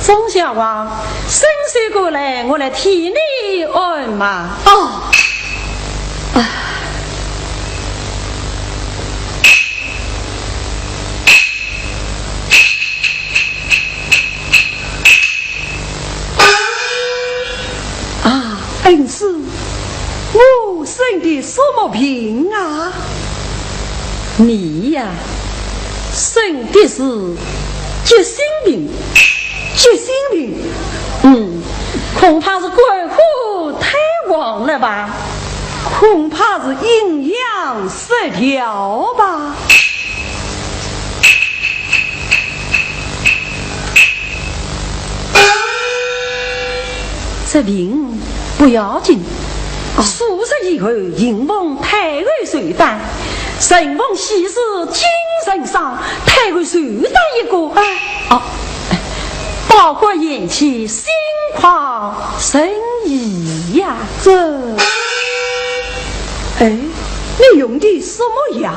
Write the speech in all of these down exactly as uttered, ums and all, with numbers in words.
钟小王，伸手过来，我来替你按脉。哦。啊。啊，恩师，我生的什么病啊？你呀，生的是急性病。急性病？嗯，恐怕是肝火太旺了吧？恐怕是营养失调吧？这病不要紧，数日以后，迎奉太后寿诞，承蒙喜事精神爽，太后寿诞一个，啊，哦，包括贤妻心旷神怡呀。这，哎，你用的什么药？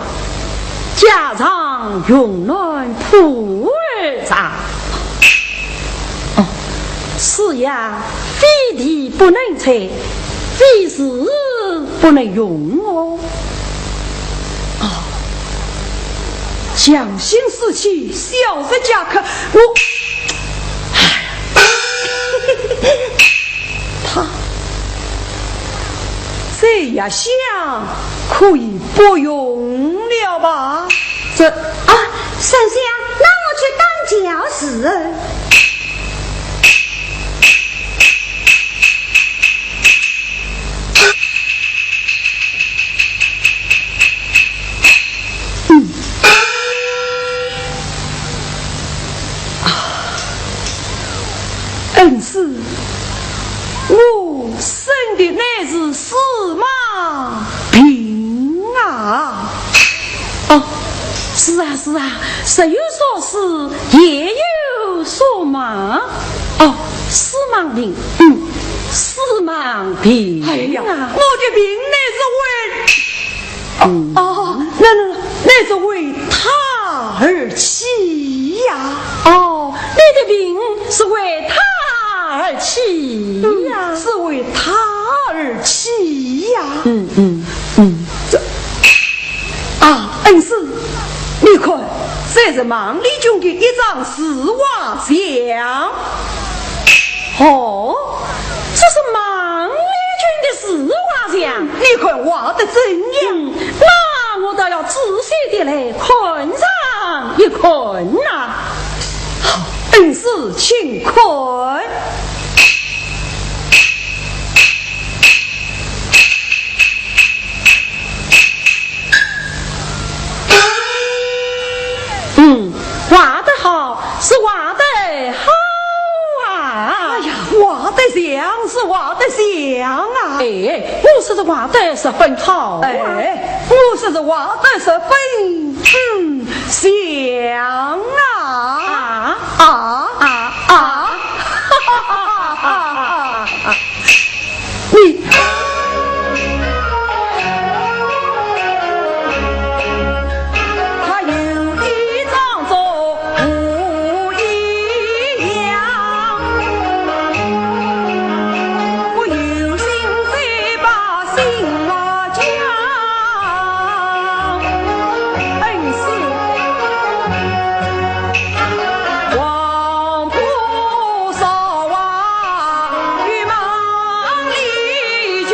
家常用暖普洱茶。哦，此药非提不能采，非试不能用哦。哦，匠心似漆，小说家可我，唉，他这药箱可以不用了吧？这，啊，丞相，那我去当轿子。嗯。啊，恩师，我生的乃是司马病啊。哦，是啊，是啊，日有所思，夜有所梦。哦，司马病，嗯，司马病啊。哎呀，我的病乃是为，嗯。哦，那，那，那是为他而起呀。哦，你的病是为他而起呀。嗯，是为他而起呀。嗯，嗯，嗯。这，啊，恩师，你看，这是孟丽君的一张字画像。哦，这是孟丽君的字画像。你看画得怎样？嗯，那我倒要仔细地来看上一看呐。好，恩师请看。 嗯，画得好，是画得好啊！哎呀，画得像是画得像啊！哎，我说是画得十分好啊！哎，我说是画得十分，嗯，像啊！啊，啊，啊，啊！ 你，他有一张嘴不一样，不有心再把心话讲。恩师，王婆少啊，与孟丽君，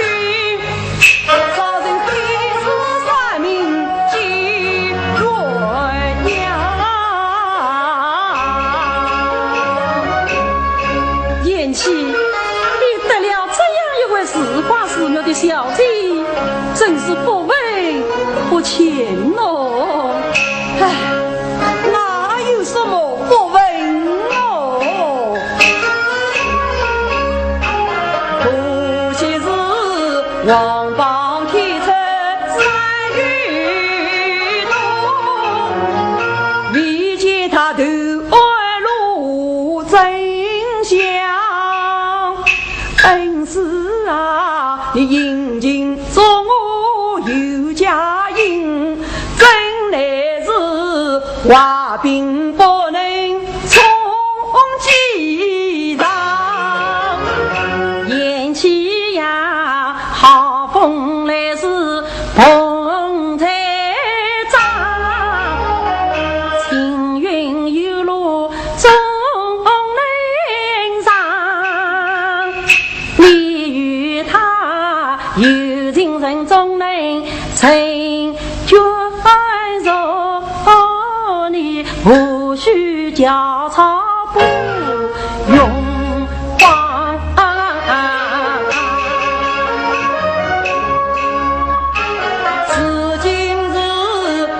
早就非是算命见月娘。贤妻，你得了这样一位如花似玉的小姐，真是不为 不浅哦。唉，哪有什么不文哦？可惜是王榜天出三月冬，未见他投案露真相。恩师啊，你应 今朝我有佳音，真乃是坏病不能从己。无须交叉不用慌。如今是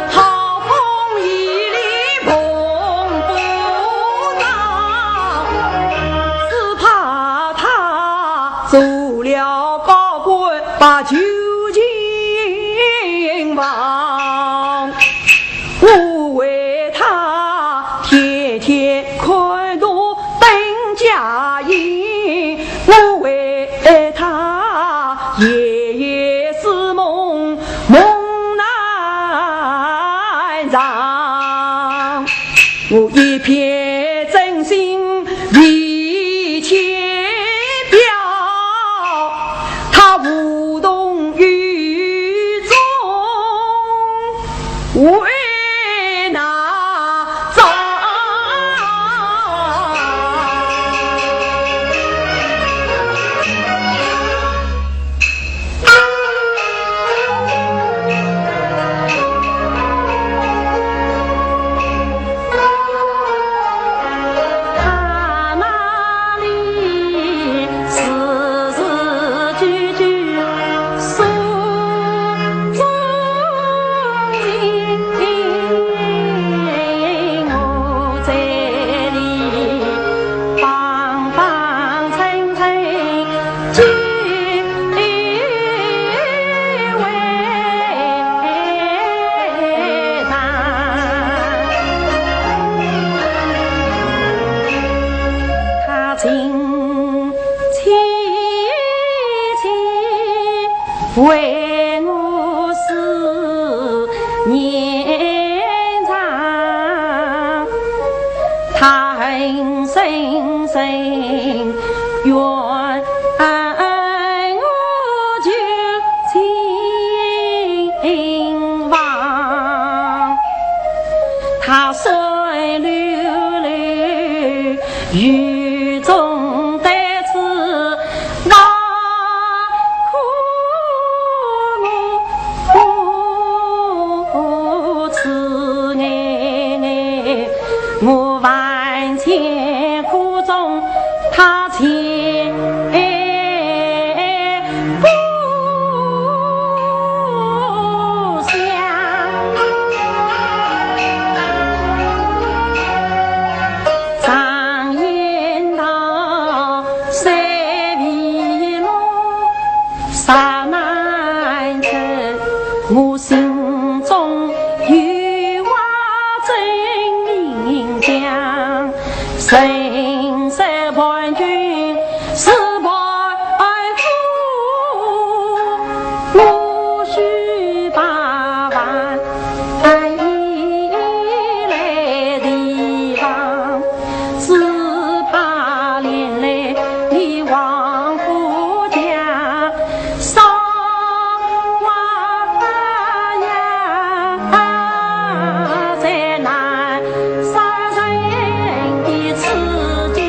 好风一里碰不着，只怕他做了高官把酒请忘。 我为他天天看图登佳音，我为他夜夜思梦梦难长。我一片真心为千表，他无动于衷。 为哪桩？他那里时时句句 诉衷情，我这里帮帮衬衬，只为他情 凄凄为我思念长，他恨深深怨我旧情忘。 他酸溜溜雨中对此望，苦我痴呆呆，我万千苦衷他 前不想。常言道，山未落，石难成。我心中有话真明讲， 人说伴君是伴夫，我须把万一来提防，只怕连累你王夫家。 少华呀，再难杀人的痴情。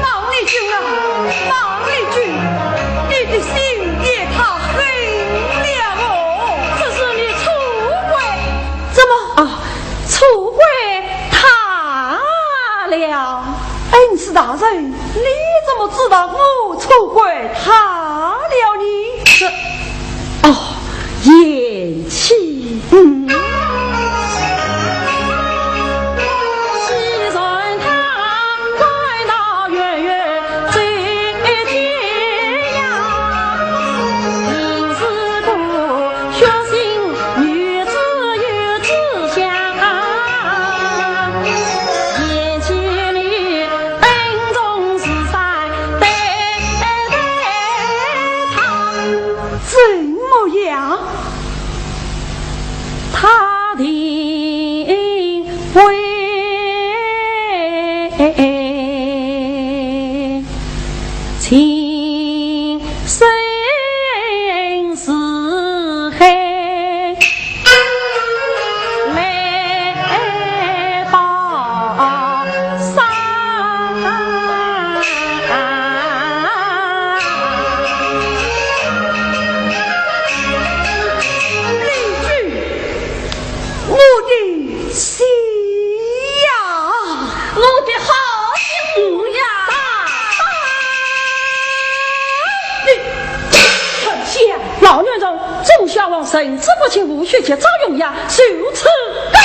毛利君啊，毛利君，你的心也太狠了哦！这是你错怪。怎么？啊，错怪他了？恩师大人，你怎么知道我错怪他了呢？这，哦，贤妻。嗯。怎么样？他定会情深似海。 来报丧。李治，我的心呀！我的好心呀！你，丞相，老年人，忠孝王神志不清，无需急招用呀，如此得